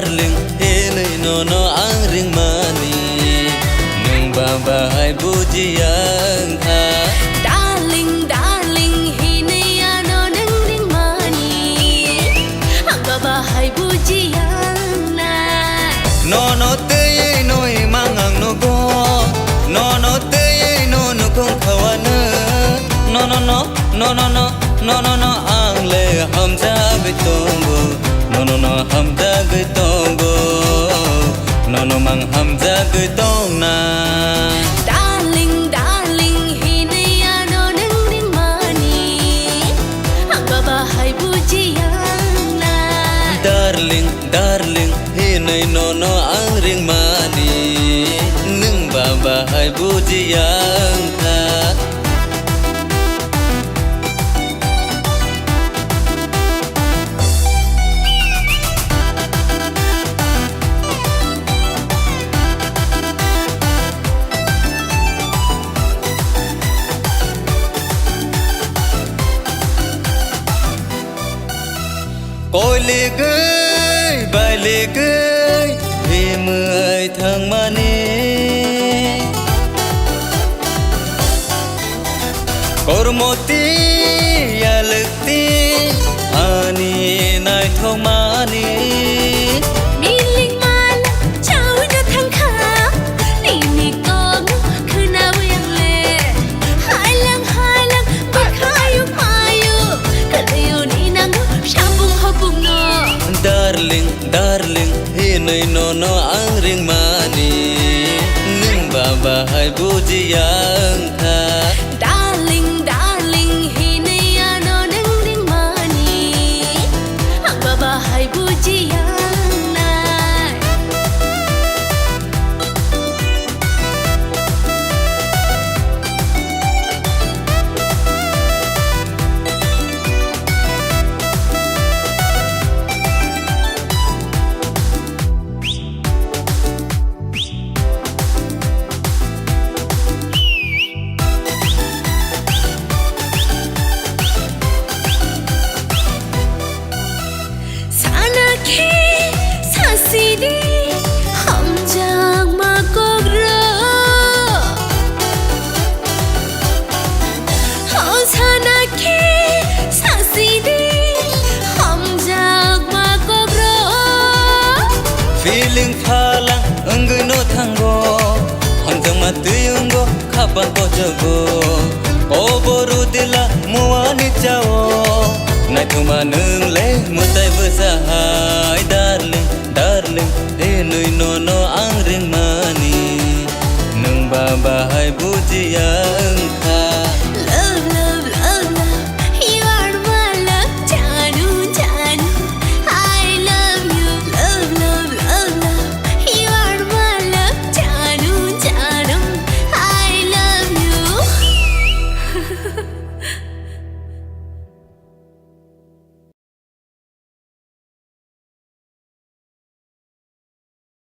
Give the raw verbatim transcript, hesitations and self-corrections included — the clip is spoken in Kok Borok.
Hinwi nono ang ringmani, nwng ba bahai bujiya wngkha. Darling, darling, hinwi ano nwng ringmani, ang ba bahai bujiya wngnai. Nono twiwi nwi mang ang nugo, nono twiwi no nukhung khawano, nono no, nono no, nono no ang le hamjagwi tongo. Nono no hamjagwi tongo, nono mang hamjagwi tongna. Darling, darling, hinwi ano nwng ringmani, ang ba bahai bujiya wngna. Darling, darling, hinwi nono ang ringmani, nwng ba bahai bujiya wngkha. Koiligwi, bailigwi, himwi thangmani. Kormoti, yalwkti, ani naithokmani. Milik mal, chawino thangkha, nini kok khwnawi ang le. Hailang, hailang, bwkhayu mayu, kwlwio ni nango, sapung hopungno. Darling, darling, hinwi nono ang ringmani, nwng ba bahai bujiya wngkha. Darling, darling, hinwi ano nwng ringmani, ang ba bahai bujiya wngnai. Sana khe sasidi hamjakma kokrok. O sana khe sasidi hamjakma kokrok. Feeling phalang wngwi no thango, hamjakma twi wngo khapang kojogo. Koboru dila muani chao, naithokma nwng le mwtai bwsa hai darling.